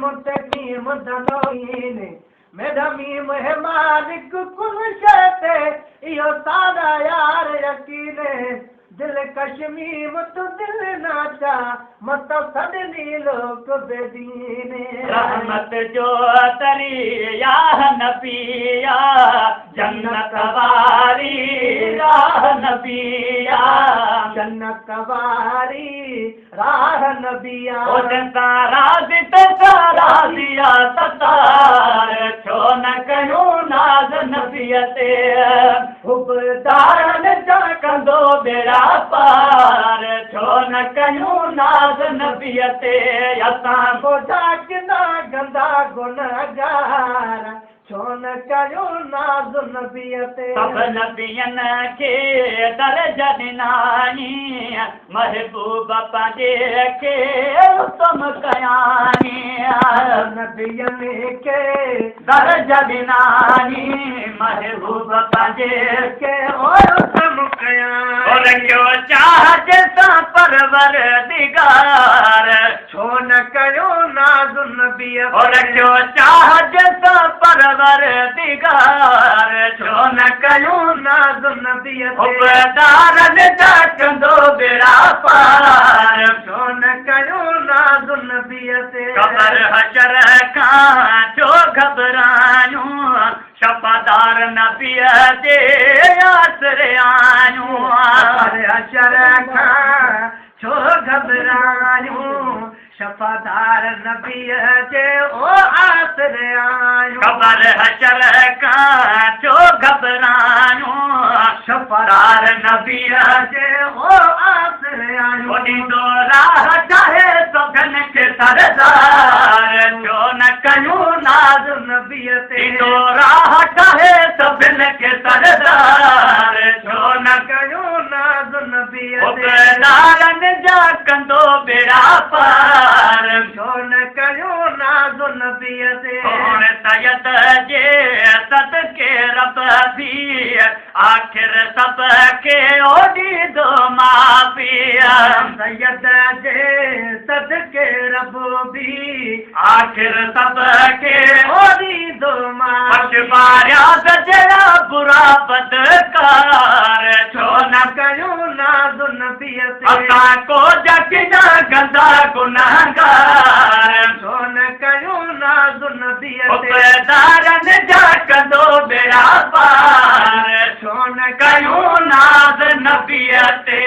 منتقيم دنوين ميڏا ميم هي مالڪ ڪل شيء تي اهو سارا يار يقين دل ڪش ميم تون دل نه چا متان سڏني لوڪ بي دين. رحمت جو دريا نبي آ جنت واري راھ نبي آ. جنت واري راھ نبي آ. او جنهن سان راضي تنهن سان راضي آ ستار ڇو نه ڪيون ناز نبيء تي. حبدارن جا ڪندو ٻيڙا پار ڇو نه ڪيون ناز نبيء تي. اسان ٻوجها ڪنا گندا گنهگار ڇو نه ڪيون ناز نبيء تي. سڀ نبين کي درجا ڏنائين محبوب پنهنجي کي اتم ڪيائين. نبين کي درجا ڏنائين محبوب پنهنجي کي اتم ڪيائين. رکيو چاهه جنهن سان پرور دگار ڇو نه ڪيو ناز نبيء تي. رکيو چاهه جنهن سان پرور دگار ڇو نه ڪيو ناز نبيء تي. حبدارن جا ڪندو ٻيڙا پار ڇو نه ڪيو ناز نبيء تي. قبر حشر کان ڇو گهٻرايون شفادار نبيء جي آسري آهيون. قبر حشر کان ڇو گهٻرايون شفادار نبيء جي او آسري آهيون. قبر حشر کان ڇو گهٻرايون شفادار نبيء جي او آسري آهيون. ڏيندو راهه ٺاهي سڀن کي سردار ڇو نه ڪيون ناز نبيء تي. ڏيندو راهه ٺاهي سڀن کي سردار ڇو نه ڪيون ناز نبيء تي. حبدارن جا ڪندو ٻيڙا پار ڇو نه ڪيون ناز نبيء تي. سهڻ سيد جي صدقي رب ڀي آخر سڀ کي ڏيندو معافي. سيد جي صدقي رب ڀي آخر سڀ کي ڏيندو معافي. بخش جهڙا برا بدڪار ڇو نه ڪيون ناز نبيء تي. اسان ڪو جا ڪنا گندا گنهگار ڇو نه ڪيون ناز نبيء تي. حبدارن جا ڪندو ٻيڙا پار ڇو نه ڪيون ناز نبيء تي.